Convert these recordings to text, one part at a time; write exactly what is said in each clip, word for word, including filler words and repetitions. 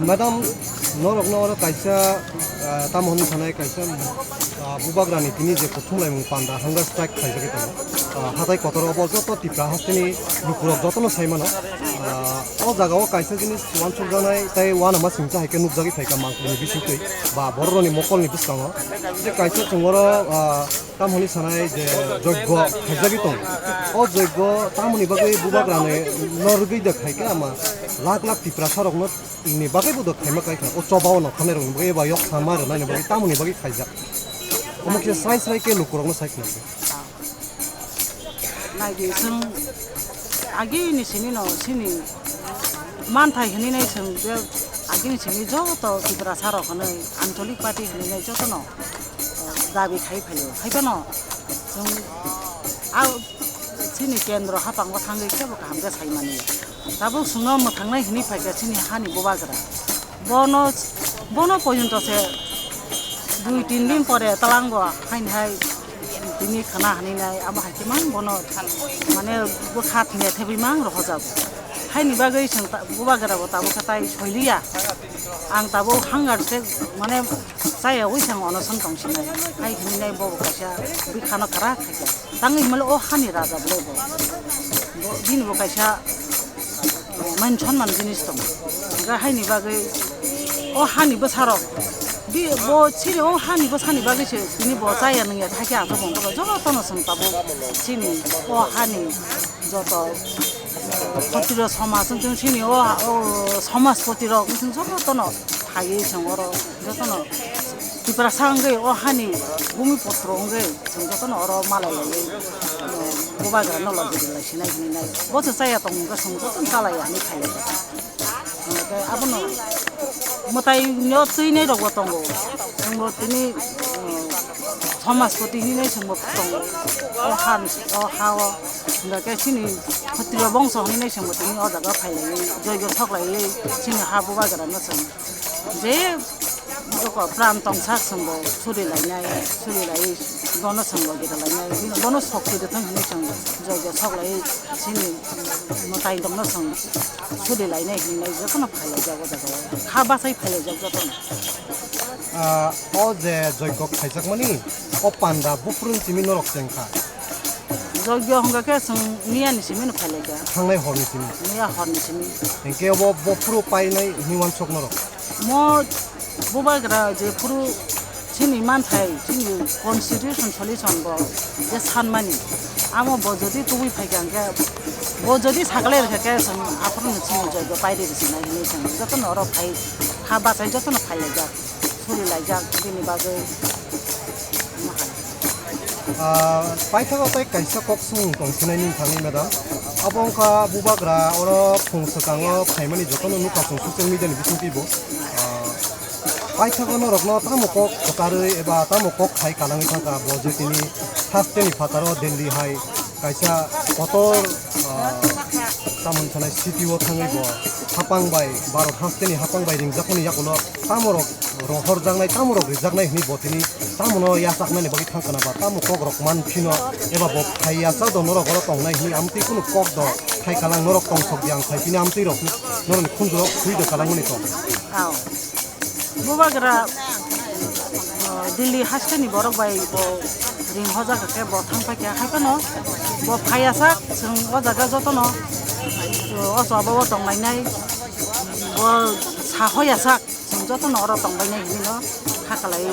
Madam, norokno oro kaisa, ah, tamo hwnwi sanai kaisa, ah, bubagrani tini je kuthumlaimung panda hunger strike khaijagwi tongo. Ah, hatai kotor obo joto Tipra hasteni lukurok jotono sai mano. Ah, o jagao kaisa jinis uansukjaknai tei uanama singcha hai khe nukjagwi phaikha mangpili bisingtwi ba bororokni mokolni bwskango. Je kaisa chwng oro, ah, tamoni sanai je joggo khaijagwi tongo. O joggo tamoni bagwi bubagrani no rwgwi de khaikhe ama lakh lakh Tiprasarokno ni bagwi bo do khaima khaikha. O chobao no khanai rokni bagwi eba yok sama rwnai ni bagwi tamoni bagwi khaijak. Omo khe srai srai khe lukurokno sai khna. Naidi chwng agini simi no sini manthai hinwi nai chwng je agini simi joto Tiprasa rok hinwi Anchalik Party hinwi nai joto no, o, dabi khai phaio. Hai phano chwng a chini kendro hapango thangwi kebo kaham khe sai mani. Tabuk chwngno mwthangnai hinwi phaikha chini hani bubagra. Bono, bono pojonto se dui tin din pore talango haini hai tini khana hwnwi nai abo hai khe mang bono mane bwkha thwngya thebwi mang rohojago. Haini bagwi chwng ta-, bubagra bo tabuk khe tai soiliya. Ang tabuk hunger se mane chaya ui chwng onoson tong sinai. Hai hwnwi nai bo bo kaisa bwkhano kwrak khaikha. Tangwi hwnmale o hani raja bwlai bo. Bo, bini bo kaisa man sonman jinis tongo. Hwnkhe haini bagwi o hani bwsarok, bi-, bo chini o hani bwsani bagwi se tini bo chaya nungya thakhe aswk wngkhe jotono chwng tabuk chini o hani joto khotiro somaj wngthung chini o, o somajpoti rok wngthung jotono phaiwi chwng oro jotono Tiprasa wngwi o hani bumipotro wngwi chwng jotono oro malai laiwi, eh, bubagra no logi rwlai sinai hinwi nai. Bo se chaya tong wngkha chwng jotono chalai ya hinwi khailai. Hwnkhe abono mwtai no twi nai rok bo tongo. Chwngbo tini, eh, somajpoti hinwi nai chwngbo tongo. O ha, o ha o. Hwnkhe chini khotiro bongso hinwi nai chwngbo tini o jaga phai laiwi, joigo sok laiwi chini ha bubagra no chwng. Je oko pran tongsak chwngbo suri lainai, suri lai bono chwngbo gita lainai, bono sok twi rwthang hinwi chwng joigo sok lai chini mwtai tongno chwng suri lainai hinwi jotono phai laijak o jaga o. Kha bachai phai laijak jotono. Ah, o je joigo khaijakmani, o panda buphuruni simi norok chengkha. Joigo hwnkha khe chwng miyani simi no phai laikha. Thangnai horni simi. Miya horni simi. Hinkhe bo, bo phuru painai hinwi uansuk norok. Mo bubagra je phuru chini manthai, chini constitution solution bo je sanmani. Amo bo jodi tubui phaikha hinkhe, bo jodi sakle rwkha khe chwng aphuru no chini joigo pairi rwsinai hinwi chwng jotono oro phai, ha bachai jotono phai laijak. Suri laijak bini bagwi. Ah, paithago tei kaisa kok sung tong sinai ni thangwi, madam. Abo wngkha bubagra oro phung swkango phaimani jotono nukha chwng social media ni bisingtwi bo. Ah, paithago norokno tamo kok kwkarwi eba tamo kok khai kanangwi thangkha bo je tini hasteni phataro Delhi hai kaisa kotor, ah, tamoni sanai city o thangwi bo hapang bai, Bharat hasteni hapang bai ringjakmani yagulo tamorok rohorjaknai, tamorok rijaknai hwnwi bo tini tamono yachaknani bagwi thangkha na ba tamo kokrok man phino eba bo phai yachak do norok oro tongnai hwnwi amtwi kunu kok do khai kalang norok tongsok di ang khai tini amtwi rok norokni khunjurok swi do kalangmani kok. Bubagra, uh, Delhi hasteni borok bai bo ring hojak khe bo thang paikha, hai phano bo phaiya sak, chwng o jaga jotono, uh, o choba o tong lainai, bo sahoya sak, chwng jotono oro tong lainai hinwi no kha kalai,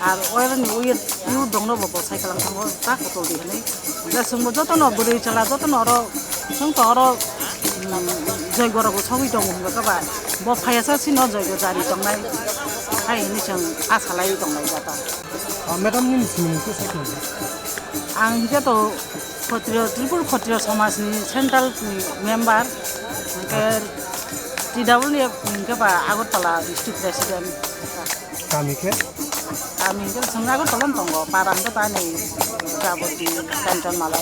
ar oroni ui, ui dongno bo bo sai kalang thango ta kotol di hinwi, je chwngbo jotono bwrwi chwla jotono oro, chwng to oro Joigo rok sogwi tongo hwnba khe ba bo phaiya sa sino joigo jari tongnai hai hinwi chwng asa laiwi tonglai jata. Ah, madam nini simini khe sakhe? Ang hingke to Khotrio, Tripur Khotrio Samaj ni central ni member, hingke T W F hingke ba Agartala district president. Kami khe? Kami hingke chwng Agartala no tongo, para hingke ta ni Jaboti, Kanchanmala.